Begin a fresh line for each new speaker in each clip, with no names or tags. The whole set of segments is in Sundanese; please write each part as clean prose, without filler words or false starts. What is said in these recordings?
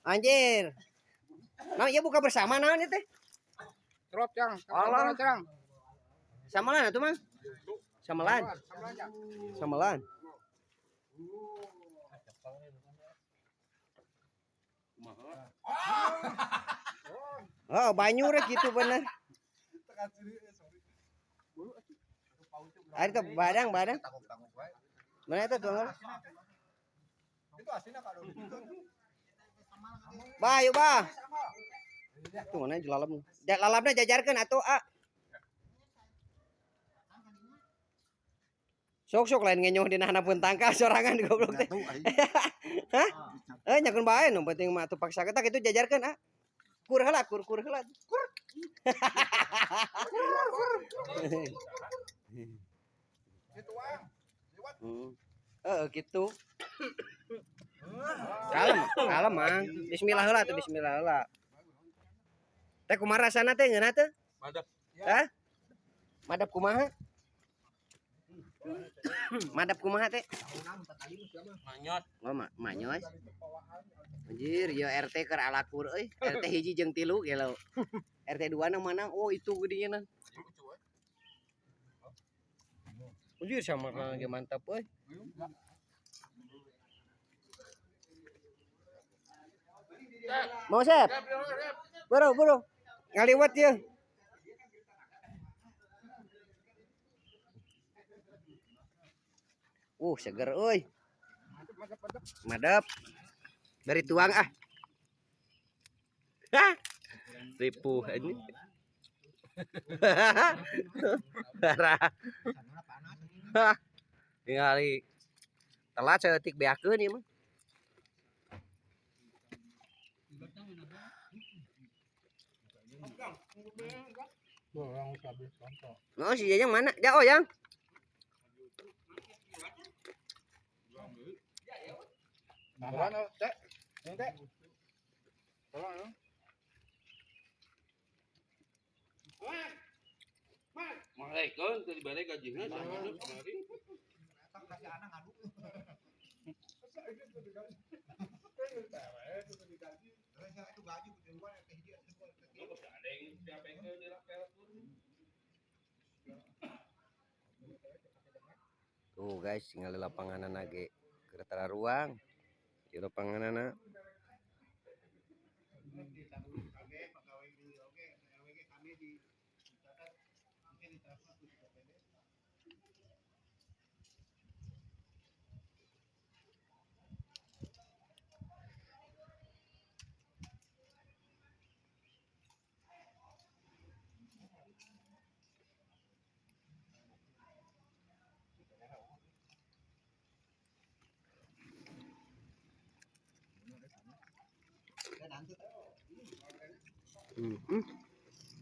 Anjir. Nah, ieu buka bersama naon ieu teh?
Trot yang.
Alah. Samelan atuh, Mang. Samelan. Samelan. Oh, banyu rek gitu bener. Ari teh badang, badang. Mana eta tuh?
Itu asinnya kalau
Bah, yuk bah. Tuh mana lalap. Lalapna jajarkeun atuh, ah. Sok sok lain ngenyoh dina handapeun tangkal sorangan goblok teh. Hah? Eh nyakeun bae nu penting mah atuh paksa kita kitu jajarkeun ah. Kur heula, kur kur heula. Kur. Heeh gitu. Kalem, kalem Mang. Bismillah heula tuh, bismillah heula. Teh kumaha rasana teh ngeunah teh?
Madap.
Hah? Madap kumaha? Madap kumaha teh?
Manyot.
Oh, manyos. Anjir, ya RT keur alakur euy. RT hiji jeung 3 gelo. RT 2 na mana? Oh, itu gedenya. Anjir sama lagi mantap euy. Mau Sep? Bro, bro. Ngaliwat ya. Seger euy. Madep. Dari tuang ah. Hah. Ripuh ini. Parah. Hah. Ningali telat saeutik beakeun ieu mah. Oh, si Jajang mana? Ja, oh, Yang.
Malekeun teu dibere gajihna sama kemarin.
Tuh guys, tinggal di lapangan ge keur tara ruang. Di lapanganana.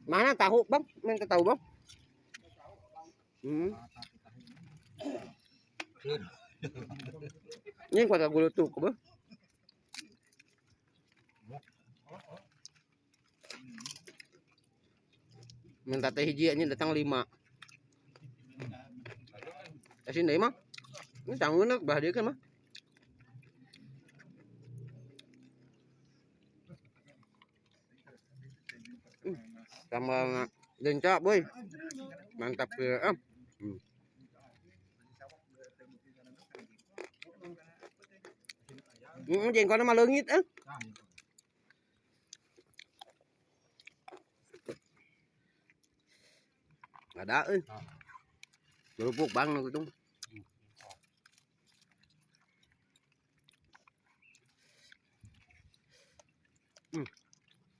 Mana tahu, Bang? Minta tahu, Bang. Ini kuat gulutuk, Bang. Minta teh hiji ini datang 5. Asin deui mah. Ini tanggunna bah dieu kan mah. Sama lencak, boy. Mantap ya. Jengkolna mah leungit ah. Ada euy. Kerupuk bang nu kitu.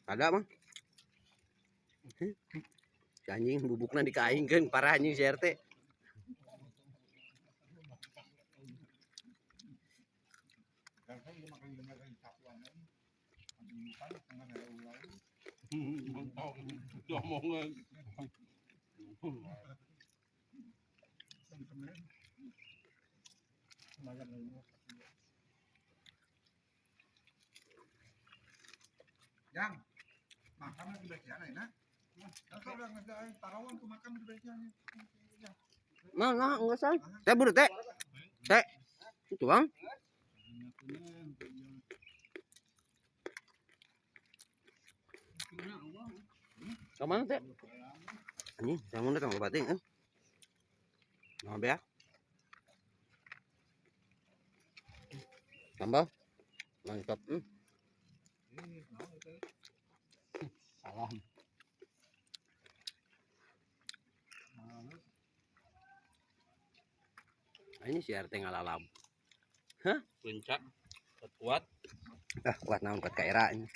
Ada mah. Si anjing bubukna dikaingkeun parah anjing si RT.
Yang makan lagi bagian enak. Tarawang tuh makan di bagian.
Nah, enggak sah. Teh buru teh. Teh. Itu bang.
Ka mana teh?
Anjing, salmon teh bating eh. Nah, beak. Tambah. Mantap.
Salah.
Ini si RT ngalalap.
Puncak. Kuat.
Ah, kuat naon kuat kaira ini.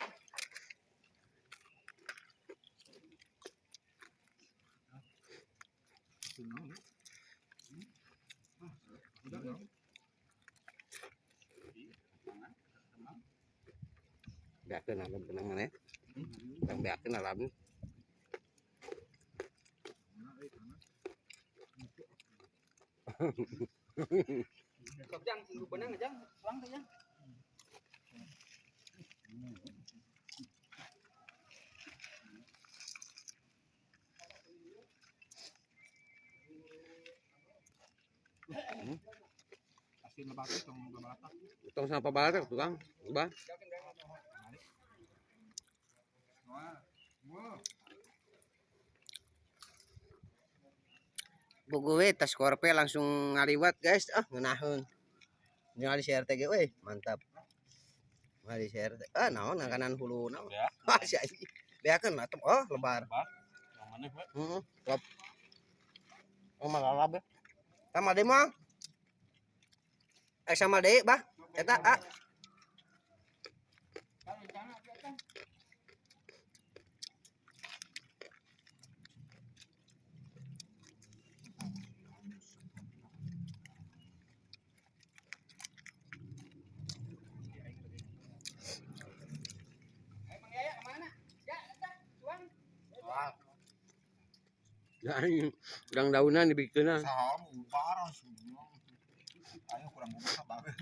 Beakeun alam tenang mana ya. Tang beakeun alam.
Sok jang sing benang jang, suang teh jang.
Asin lebak tong babalatak.
Tong sama pabalatak tukang. Bah.
Wah.
Buku we tas korpe langsung ngaliwat guys. Ah, ngeunaheun. Ningali si RTG we, mantap. Ngali si RT. Ah, naon ngakanan hulu naon.
Ya.
Ah, si anjing. Beakeun atuh. Oh, lebar.
Yang mana we?
Heeh, lap. Oh, malalap ya. Sama deui mah. Eh sama deui, Bah. Eta ah.
Emang Yaya kemana? Ya, eta suang.
Ya, gang daunan dibikeunna.
Saham parah semua. Ayo kurang buka banget.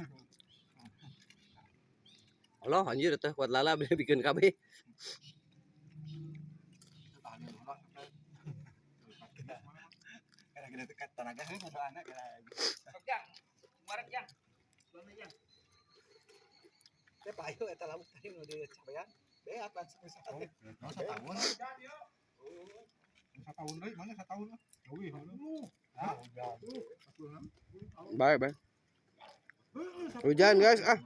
Allah anjir teh kuat lala bikin kabeh.
Karena kita dekat tenaga sih kudu anak
Sok jang. Muarek jang. Suang jang.
Teh payu eta lamun tadi nu dicabean. Beak langsung bisa. Oh, setahun. Setahun deui, mana setahun ah. Euy, Ah, udah.
Bye bye. Hujan guys ah.